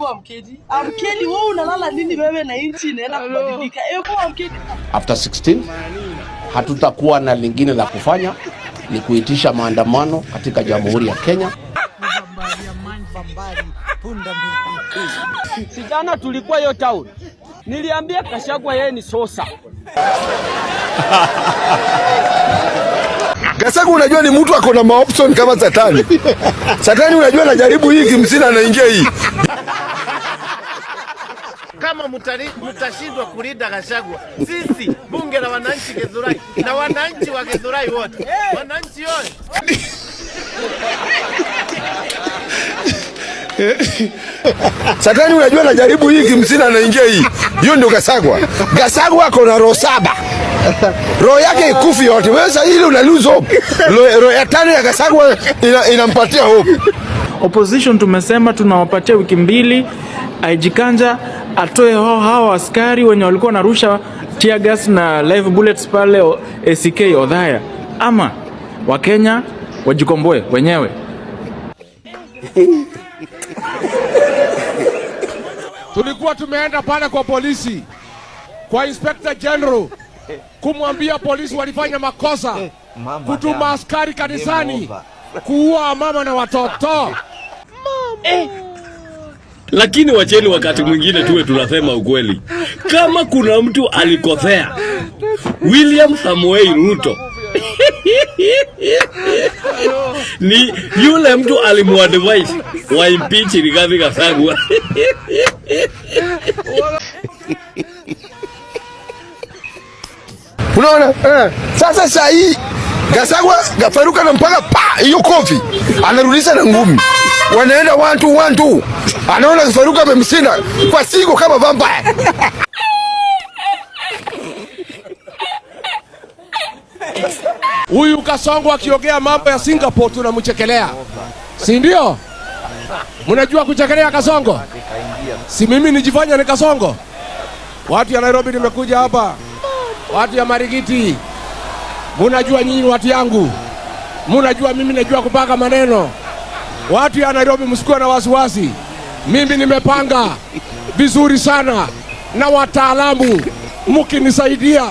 Hebu amkeni. Amkeni, wewe unalala nini wewe na nchi inaenda kubadilika? Hebu amkeni. After 16 hatutakuwa na lingine la kufanya, ni kuitisha maandamano katika Jamhuri ya Kenya. Sijana tulikuwa hiyo town, niliambia Gachagua yeye ni sosa. Gachagua unajua ni mtu ako na maoption kama Satani. Satani unajua anajaribu hii kimsina anaingia hii. Kama mtashindwa kulinda Gachagua, sisi bunge la wananchi Githurai na wananchi wa Githurai wote, wananchi wote. Satani unajua anajaribu hii kimsina anaingia hii. Hiyo ndio Gachagua. Gachagua ako na roho saba. Roho yake ikufi yote. Wewe sasa ile una lose hope. Roho ya tano ya Gachagua inampatia hope. Opposition tumesema tunawapatia wiki 2, IG Kanja atoe hao askari wenye walikuwa wanarusha tear gas na live bullets pale ACK Othaya, ama Wakenya wajikomboe wenyewe. Tulikuwa tumeenda pale kwa polisi, kwa Inspector General, kumwambia polisi walifanya makosa kutuma askari kanisani kuua mama na watoto. Lakini wacheni wakati mwingine tuwe tunasema ukweli. Kama kuna mtu alikosea, William Samoei Ruto ni yule mtu alimuadvise wa impeach Rigathi Gachagua. Unaona? Sasa saa hii Gachagua Gafaruka na mpaka pa hiyo kofi anarudisha na ngumi. Wanaenda 1 2 1 2. Anaona Gafaruka amemshinda kwa sigo kama vampire. Huyu Kasongo akiongea mambo ya Singapore tunamchekelea, si ndio? Mnajua kuchekelea Kasongo? Si mimi nijifanya ni Kasongo? Watu ya Nairobi nimekuja hapa, watu ya Marigiti, mnajua nyinyi watu yangu, mnajua mimi najua kupanga maneno. Watu ya Nairobi msikuwe na wasiwasi, mimi nimepanga vizuri sana na wataalamu, mkinisaidia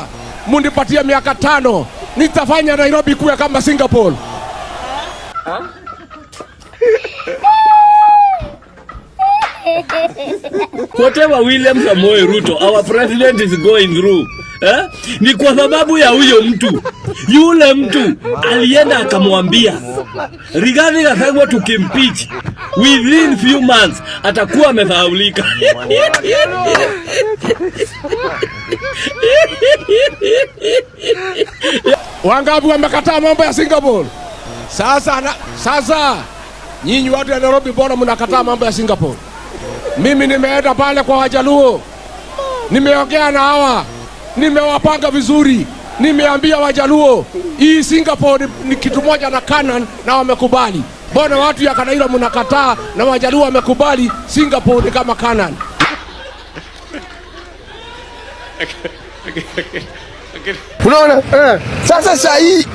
munipatie miaka 5 nitafanya Nairobi kuwa kama Singapore. Whatever William Samoei Ruto, our president, is going through, eh? Ni kwa sababu ya huyo mtu. Yule mtu alienda akamwambia Rigathi Gachagua tukimpeach within few months atakuwa amesahaulika. Wangapi wamekataa mambo ya Singapore? Sasa nyinyi watu ya Nairobi mbona mnakataa mambo ya Singapore? Mimi nimeenda pale kwa Wajaluo, nimeongea na hawa, nimewapanga vizuri, nimeambia Wajaluo hii Singapore ni kitu moja na Canaan na wamekubali. Mbona watu ya Kanairo mnakataa na Wajaluo wamekubali Singapore ni kama Canaan? Unaona? Sasa saa hii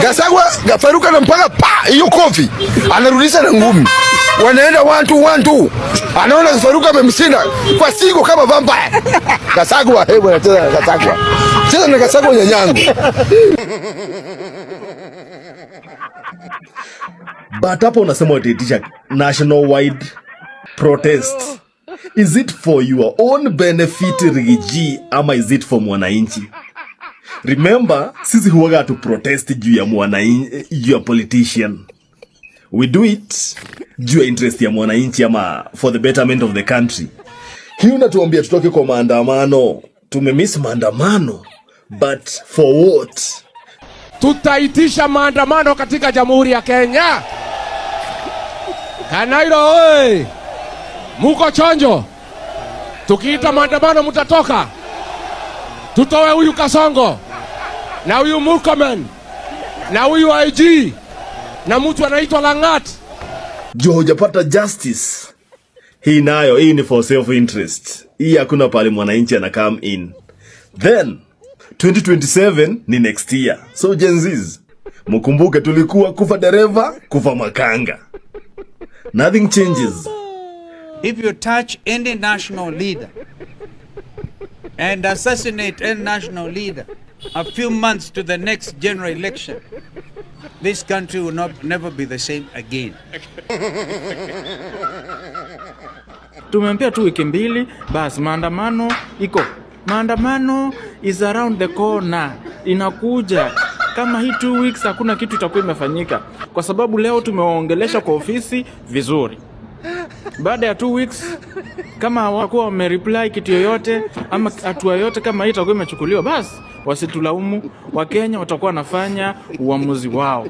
Gachagua Gafaruka na mpaka pa hiyo kofi anarudisha na ngumi. Wanaenda 1 2 1 2. Anaona Gafaruka amemshinda kwa sigo kama vampire. Gachagua, hebu bwana, cheza na Gachagua. Cheza na Gachagua nyanyangu. But hapo unasema utaitisha national wide protest. Is it for your own benefit, Riggy, ama is it for mwananchi? Remember, sisi huwaga tu protest juu ya mwananchi, juu ya politician. We do it juu ya interest ya mwananchi ama for the betterment of the country. Hii unatuambia tutoke kwa maandamano. Tumemiss maandamano, but for what? Tutaitisha maandamano katika Jamhuri ya Kenya. Kanairo oi, muko chonjo? Tukiita maandamano mutatoka. Tutoe huyu Kasongo na huyu Murkomen na huyu IG na mtu anaitwa Langat. Juu hujapata justice. Hii nayo, hii ni for self interest. Hii hakuna pale mwananchi ana come in. Then 2027 ni next year. So Gen Zs, mkumbuke tulikuwa kufa dereva, kufa makanga. Nothing changes. If you touch any national leader and assassinate any national leader a few months to the next general election, this country will not never be the same again. Tumempea tu wiki 2, basi maandamano iko. Maandamano is around the corner, inakuja. Kama hii 2 weeks hakuna kitu itakuwa imefanyika, kwa sababu leo tumewaongelesha kwa ofisi vizuri. Baada ya 2 weeks kama hawakuwa wamereply kitu yoyote ama hatua yoyote kama hii itakuwa imechukuliwa, basi wasitulaumu. Wakenya watakuwa wanafanya uamuzi wao.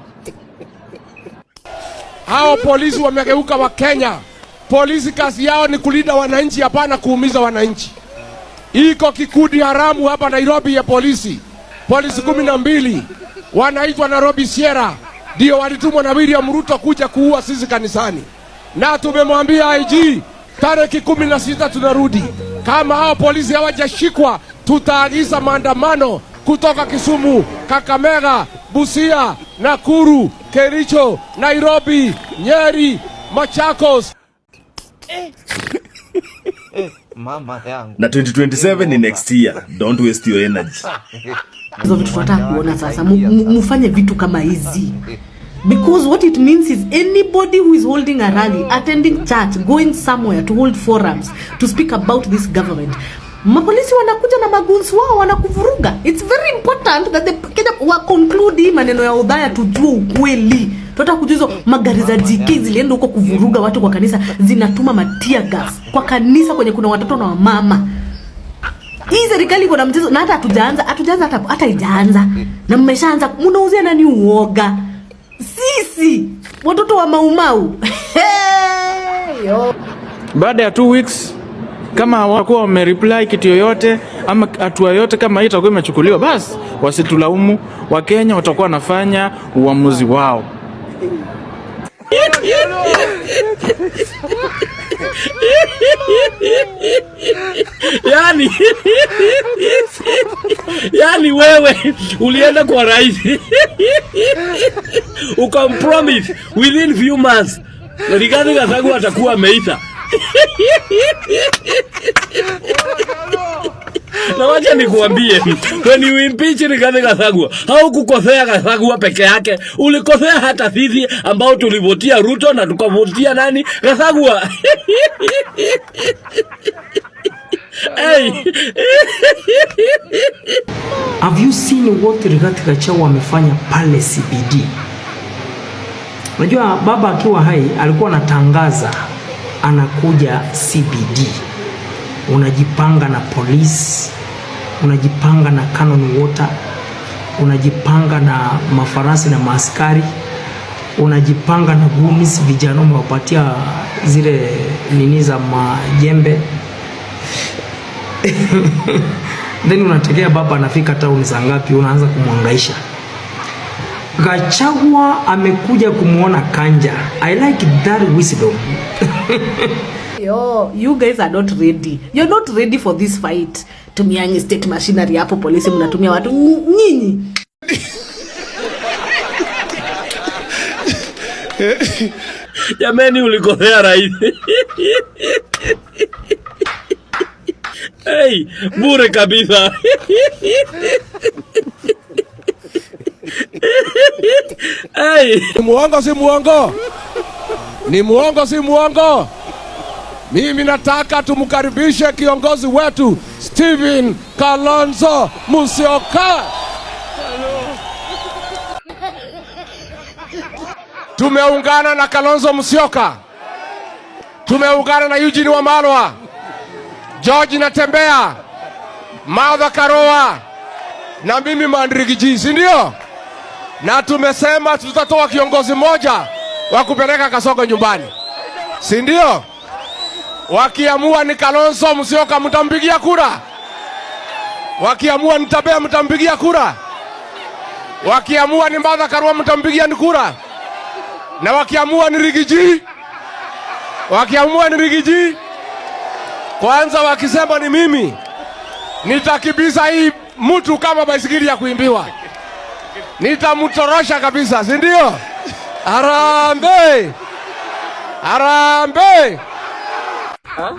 Hao polisi wamegeuka wa Kenya. Polisi kazi yao ni kulinda wananchi, hapana kuumiza wananchi. Iko kikundi haramu hapa Nairobi ya polisi, polisi 12 wanaitwa Nairobi Sierra, ndio walitumwa na William Ruto kuja kuua sisi kanisani, na tumemwambia IG tarehe 16 tunarudi. Kama hao polisi hawajashikwa, tutaagiza maandamano kutoka Kisumu, Kakamega, Busia, Nakuru, Kericho, Nairobi, Nyeri, Machakos. Mama yangu. Na 2027 ni next year. Don't waste your energy. Hizo vitu tunataka kuona sasa, mufanye vitu kama hizi. Because what it means is anybody who is holding a rally, attending church, going somewhere to hold forums, to speak about this government, mapolisi wanakuja na magoons wao wanakuvuruga. It's very important that the Kenya wa conclude hii maneno ya Othaya, tujue ukweli. Tunataka kujua hizo magari za GK zilienda huko kuvuruga watu kwa kanisa, zinatuma ma tear gas kwa kanisa kwenye kuna watoto na wamama. Hii serikali iko na mchezo na hata hatujaanza hata haijaanza. Na mmeshaanza mnauzia nani uoga? Sisi watoto wa Maumau. Hey, yo. Baada ya 2 weeks kama hawakuwa wamereply kitu yoyote ama hatua yoyote kama hii itakuwa imechukuliwa, basi wasitulaumu. Wakenya watakuwa wanafanya uamuzi wao. Yani wewe ulienda kwa rais ukampromise within few months Rigathi Gachagua atakuwa ameisha. Na wacha nikuambie, when you impeach Rigathi Gachagua, haukukosea Gachagua peke yake, ulikosea hata sisi ambao tulivotia Ruto na tukavotia nani? Gachagua. Hey. Have you seen what Rigathi Gachagua amefanya pale CBD? Unajua baba akiwa hai alikuwa anatangaza anakuja CBD. Unajipanga na polisi, unajipanga na Cannon Water, unajipanga na mafarasi na maaskari, unajipanga na goons, vijana umewapatia zile nini za majembe. Then unategea baba anafika town saa ngapi, unaanza kumwangaisha. Gachagua amekuja kumuona Kanja. I like that wisdom. Yo, you guys are not ready. You're not ready for this fight. Tumiangi state machinery hapo, polisi mnatumia watu nyinyi. Jameni, ulikosea rais. Hey, bure kabisa. Hey. Ni muongo si muongo? Ni muongo si muongo? Mimi nataka tumkaribishe kiongozi wetu Stephen Kalonzo Musyoka. Tumeungana na Kalonzo Musyoka, tumeungana na Eugene Wamalwa, George Natembeya, Martha Karua na mimi Mandrigi G, si ndio? Na tumesema tutatoa kiongozi mmoja wa kupeleka Kasongo nyumbani, si ndio? Wakiamua ni Kalonzo Musyoka mtampigia kura, wakiamua ni Tabea mtampigia kura, wakiamua ni Martha Karua mtampigia ni kura, na wakiamua ni Riggy G, wakiamua ni Riggy G, kwanza wakisema ni mimi nitakimbiza hii mtu kama baisikeli ya kuimbiwa, nitamtorosha kabisa, si ndio? Harambee, harambee. Huh?